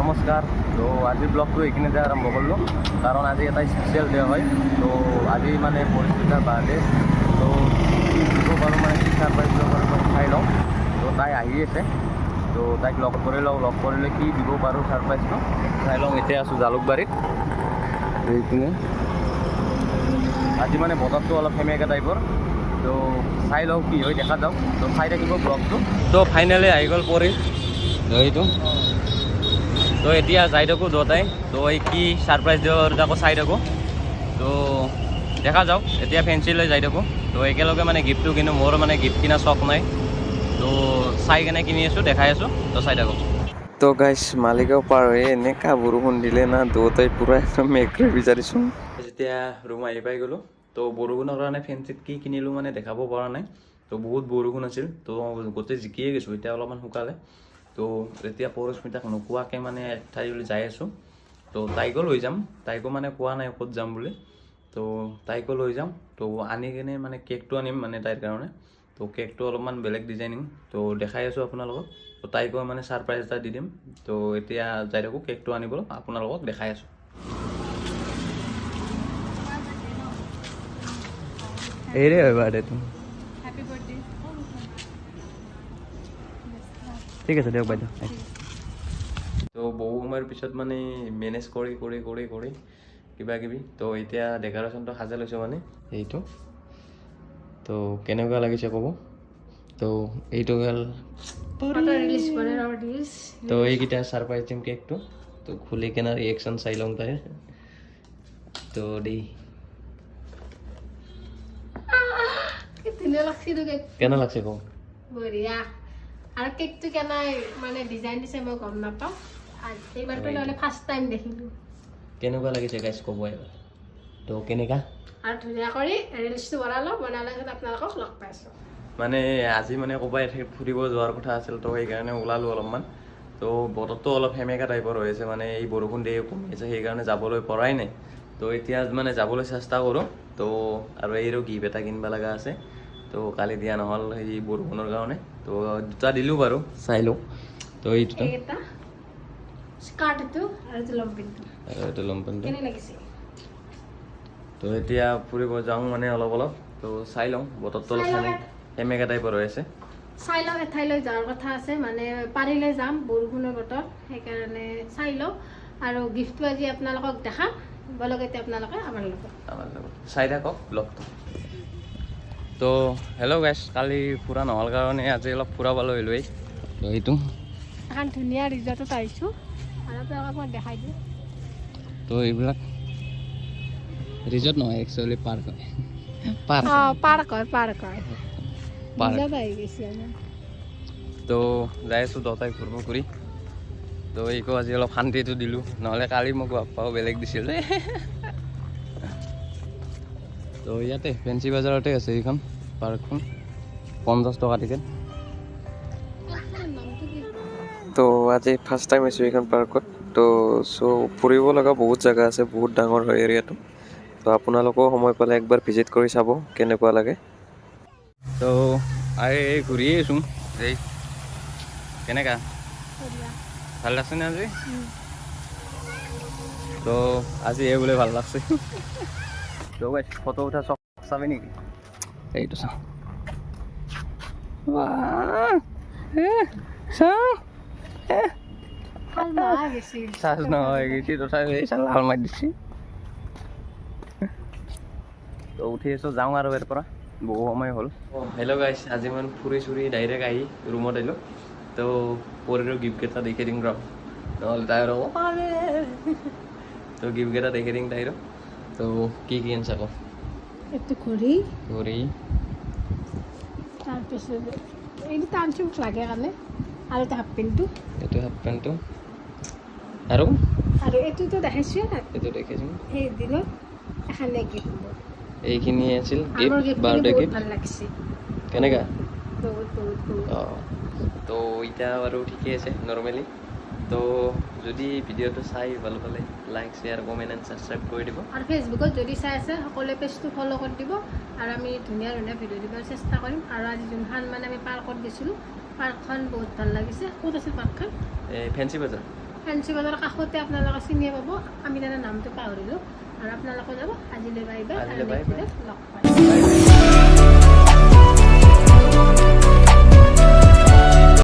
নমস্কাৰ। তো আজিৰ ব্লগটো এইখিনিতে আৰম্ভ কৰিলোঁ, কাৰণ আজি এটা স্পেচিয়েল ডে হয়। তো আজি মানে পৰিস্মিতাৰ বাৰ্থডে। তো কি দিব পাৰোঁ, মানে কি ছাৰপ্ৰাইজ দিব পাৰোঁ চাই লওঁ। তো তাই আহি আছে, তো তাইক লগ কৰি লওঁ, লগ কৰিলে কি দিব পাৰোঁ ছাৰপ্ৰাইজটো চাই লওঁ। এতিয়া আছোঁ জালুকবাৰীত। এইপিনে আজি মানে বতৰটো অলপ সেমেকা টাইপৰ, তো চাই লওঁ কি হয়, দেখা যাওক। তো চাই থাকিব ব্লগটো। তো ফাইনেলি আহি গ'ল পৰি এইটো। তো এতিয়া যাই থাকোঁ দুয়োটাই। তো এই কি ছাৰপ্ৰাইজ দিব পাৰোঁ তাকো চাই থাকোঁ। তো দেখা যাওক, এতিয়া ফেঞ্চিলৈ যাই থাকোঁ। তো একেলগে মানে গিফ্টটো কিনো, মোৰ মানে গিফ্ট কিনা চখ নাই, তো চাই কেনে কিনি আছোঁ, দেখাই আছোঁ, তো চাই থাকোঁ। তো গাইছ, মালিগাঁও পাৰ হৈ এনেকা বৰষুণ দিলে না, দুয়োটাই পূৰা একদম মেঘৰে বিচাৰিছোঁ। যেতিয়া ৰুম আহি পাই গ'লোঁ, তো বৰষুণৰ কাৰণে ফেঞ্চিত কি কিনিলোঁ মানে দেখাব পৰা নাই। তো বহুত বৰষুণ আছিল, তো গোটেই জিকিয়ে গৈছোঁ, এতিয়া অলপমান শুকালে। তো এতিয়া পৰিস্মিতাক নোকোৱাকৈ মানে এক ঠাইলৈ যাই আছোঁ। তো তাইকো লৈ যাম, তাইকো মানে কোৱা নাই ক'ত যাম বুলি। তো তাইকো লৈ যাম। তো আনি কিনে মানে কেকটো আনিম মানে তাইৰ কাৰণে। তো কেকটো অলপমান বেলেগ ডিজাইনিং, তো দেখাই আছোঁ আপোনালোকক। তো তাইকো মানে ছাৰপ্ৰাইজ এটা দি দিম। তো এতিয়া যাই থাকোঁ কেকটো আনিবলৈ, আপোনালোকক দেখাই আছোঁ। এইৰে হয় বাৰ্থডেটো। ঠিক আছে দিয়ক বাইদেউ। তো বহু সময়ৰ পিছত মানে মেনেজ কৰি কৰি কৰি কৰি কিবা কিবি, তো এতিয়া ডেক'ৰেশ্যনটো সাজাই লৈছোঁ মানে এইটো। তো কেনেকুৱা লাগিছে ক'ব। তো এইটো গ'ল। তো এইকেইটা ছাৰপ্ৰাইজ দিম কেকটো। তো খুলি কেনে ৰিয়েকশ্যন চাই লওঁ তাইৰ। তো দেই কেনে লাগছে কওঁ। বঢ়িয়া। আৰু কেকটো কেনে মানে ডিজাইন দিছে মই গম নাপাওঁ, এইবাৰটো নহ'লে ফাৰ্ষ্ট টাইম দেখিলোঁ। কেনেকুৱা লাগিছে গাইছ ক'ব এবাৰ। তো কেনেকুৱা আৰু ধুনীয়া কৰি ৰিলচটো বনালোঁ, বনালে পিছত আপোনালোকক লগ পাইছোঁ। মানে আজি মানে ক'ৰবাত এঠাইত ফুৰিব যোৱাৰ কথা আছিল, তো সেইকাৰণে ওলালোঁ অলপমান। তো বতৰটো অলপ সেমেকা টাইপৰ হৈ আছে, মানে এই বৰষুণ দিয়ে কমি আছে, সেইকাৰণে যাবলৈ পৰাই নাই। তো এতিয়া মানে যাবলৈ চেষ্টা কৰোঁ। তো আৰু এইৰো গিফ্ট এটা কিনিব লগা আছে, তো কালি দিয়া নহ'ল সেই বৰষুণৰ কাৰণে। তো দুটা দিলোঁ বাৰু, চাই লওঁ। তো এই দুটা আৰু এইটো লং পেণ্টটো তো এতিয়া ফুৰিব যাওঁ মানে অলপ অলপ। তো চাই লওঁ, বতৰটো অলপ সেমেকা টাইপৰ হৈ আছে। চাই লওঁ, এঠাইলৈ যোৱাৰ কথা আছে, মানে পাৰিলে যাম, বৰষুণৰ বতৰ, সেইকাৰণে চাই লওঁ। আৰু গিফ্টটো আজি আপোনালোকক দেখাম, বলক এতিয়া আপোনালোকে আমাৰ লগত চাই থাকক ব্লগটো। তো হেল্ল' গাইছ, কালি ফুৰা নহ'ল কাৰণে আজি অলপ ফুৰাব লৈ আহিলোঁ। তো এইটো এখন ধুনীয়া ৰিজৰ্টত আহিছোঁ আৰু আপোনালোকক মই দেখাই দিওঁ। তো এইবিলাক ৰিজৰ্ট নহয়, একচুৱেলি পাৰ্ক হয়। পাৰ্ক হয়, পাৰ্ক হয়। তো যাই আছোঁ দহটাই ঘূৰিব ঘূৰি। তো এইকো আজি অলপ শান্তিটো দিলোঁ, নহ'লে কালি মোক বাপ্পাও বেলেগ দিছিল। তো ইয়াতে ফেঞ্চি বজাৰতে আছে এইখন পাৰ্কখন, 50 টকা টিকেট। তো আজি ফাৰ্ষ্ট টাইম আহিছোঁ এইখন পাৰ্কত। তো চ' ফুৰিব লগা বহুত জেগা আছে, বহুত ডাঙৰ হয় এৰিয়াটো। তো আপোনালোকেও সময় পালে একবাৰ ভিজিট কৰি চাব কেনেকুৱা লাগে। তো এই ঘূৰিয়ে আছোঁ। এই কেনেকা ভাল লাগছে নে আজি? তো আজি এই বোলে ভাল লাগছে। তো গাইছ, ফটো উঠা চক চাবি নেকি? এইটো চাওঁ, চাৰ্জ নহয় গৈছে, তথাপি এই লাল মাৰি দিছে। তো উঠি আছোঁ, যাওঁ আৰু ইয়াৰ পৰা, বহু সময় হ'ল। হেল্ল' গাইছ, আজি মানে ফুৰি চুৰি ডাইৰেক্ট আহি ৰুমত আহিলোঁ। তো পৰিৰ গিফ্টকেইটা দেখি দিম ৰ, নহ'লে তাই আৰু তো গিফ্টকেইটা দেখি দিম তাইৰো। তো কি কি আনিছা আকৌ? এইটো ঘড়ী, ঘড়ী, তাৰপিছত এইটো আনিছোঁ মোক লাগে কাৰণে, আৰু এটা হাফ পেণ্টটো, এইটো হাফ পেণ্টটো, আৰু আৰু এইটোতো দেখাইছোঁ, এইটো দেখাইছোঁ সেই দিনত এখানে গিফ্ট। এইখিনি আছিল গিফ্ট, বাৰ্থডে গিফ্ট। ভাল লাগিছে। কেনেকা? বহুত বহুত বহুত। অঁ, তো এতিয়া বাৰু ঠিকেই আছে নৰ্মেলি। তো যদি ভিডিঅ'টো চাই ভাল পালে like, share, comment and subscribe কৰি দিব। আৰু ফেচবুকত যদি চাই আছে সকলোৱে পেজটো ফ'ল' কৰি দিব। আৰু আমি ধুনীয়া ধুনীয়া ভিডিঅ' দিবৰ চেষ্টা কৰিম। আৰু আজি যোনখন মানে আমি পাৰ্কত গৈছিলোঁ, পাৰ্কখন বহুত ভাল লাগিছে। ক'ত আছে পাৰ্কখন? এই ফেঞ্চি বজাৰ। ফেঞ্চি বজাৰৰ কাষতে আপোনালোকে চিনিয়ে পাব। আমি তাৰে নামটো পাহৰিলোঁ। আৰু আপোনালোকে যাব। আজিলৈ বাই বাই। আৰু আজিলৈ বাই নেক্সট বাই। ভিডিঅ'ত লগ পাম।